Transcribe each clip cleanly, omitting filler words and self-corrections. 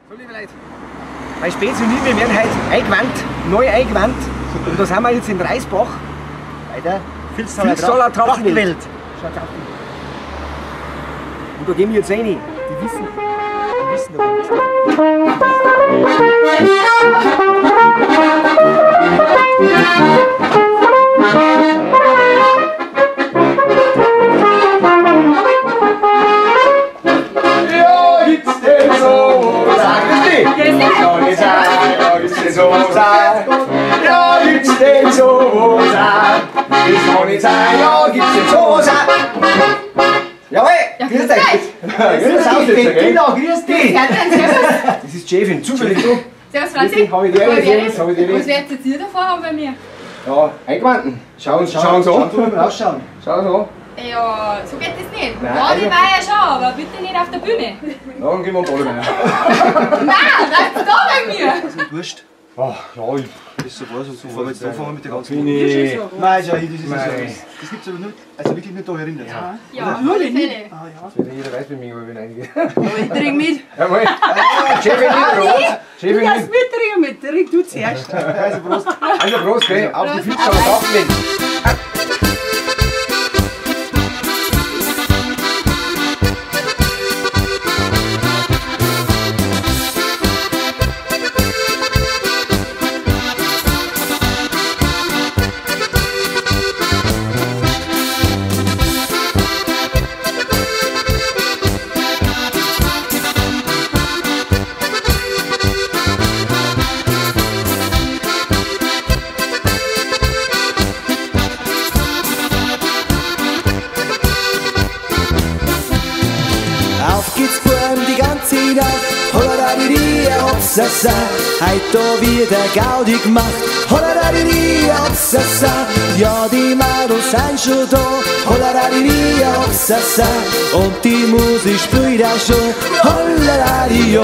So, liebe Leute, mein Spezi und ich, wir werden heute eingewandt, neu eingewandt. Und da sind wir jetzt in Reisbach bei der Vilstaler Trachtenwelt. Schaut auf. Und da gehen wir jetzt rein. Die wissen doch nicht. Ja, gibt's denn so? Sag es nicht! Ja, gibt's denn so? Ja, gibt's denn so? Ist noch nicht sein, ja, gibt's denn so? Jawohl! Grüß dich! Grüß dich, Bettina, grüß dich! Das ist Chefin, zufällig so. Servus Franzi. Hab ich dir Was werdet jetzt ihr da vorhaben bei mir? Ja, Eingewandten. Schau uns an. Schau uns an. Ja, so geht das nicht. Nein, also war ja schon, aber bitte nicht auf der Bühne. Na, dann gehen wir uns alle rein. Nein, bleib da bei mir! Das ist wurscht. Ach, ja, ich. Das ist so was, so fahren wir jetzt anfangen mit der ganzen Bühne. Nein, schau hier, das ist so. Das gibt's aber nur, also wirklich nur da herinnen. Ja, ja, auf alle Fälle. Ah, ja. Jeder weiß bei mir, wo ich reingehe. Aber ich trinke mit. Jawohl. Chefin mit, Chefin Du darfst mittrinken, mit. Du zuerst. Also Prost. Also Prost, gell? Auf die Vilstaler Trachtenwelt. Auf geht's Burm die ganze Nacht, holladadidi, hopsasa, heut da wird der Gaudi gemacht, holladadidi, hopsasa, ja die Madels sind schon da, holladadidi, hopsasa, und die Musik spielt auch schon, holladadi, ja.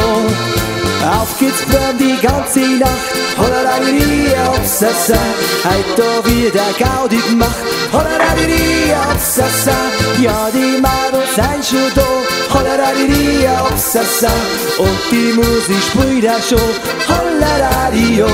Auf geht's Burm die ganze Nacht, holladadidi, hopsasa, heut da wird der Gaudi gemacht, holladadidi, hopsasa, ja die Madels sind schon da, holladadidi, hopsasa, und die Musik spielt auch schon, holladadi, ja.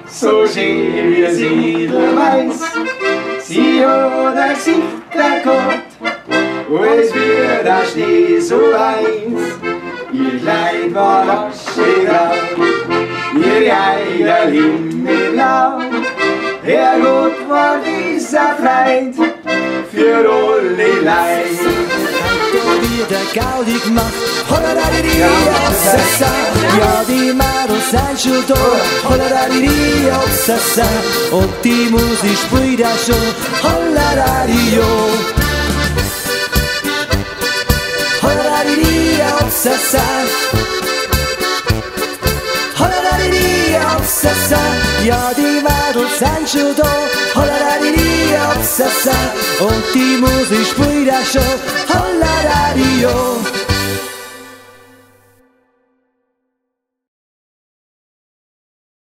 So schön wie Siedelweiß, sie hat ein Gesicht gehabt, als wie der Schnee so weiß. Ihr Kleid war aschegrau, ihr Eigerl himmelblau. Herrgott, war dieser Freund für alle Leid. Wird der Gaudi gemacht, holladadidi, hopsasa, ja die Madels sind schon da, holladadidi, hopsasa, und die Musik spielt auch schon, holladadi, ja. Holladadidi, hopsasa, holladadidi, hopsasa, ja die Madels sind schon da, holladadidi, hopsasa, und die Musik spielt auch schon, holladadi, ja.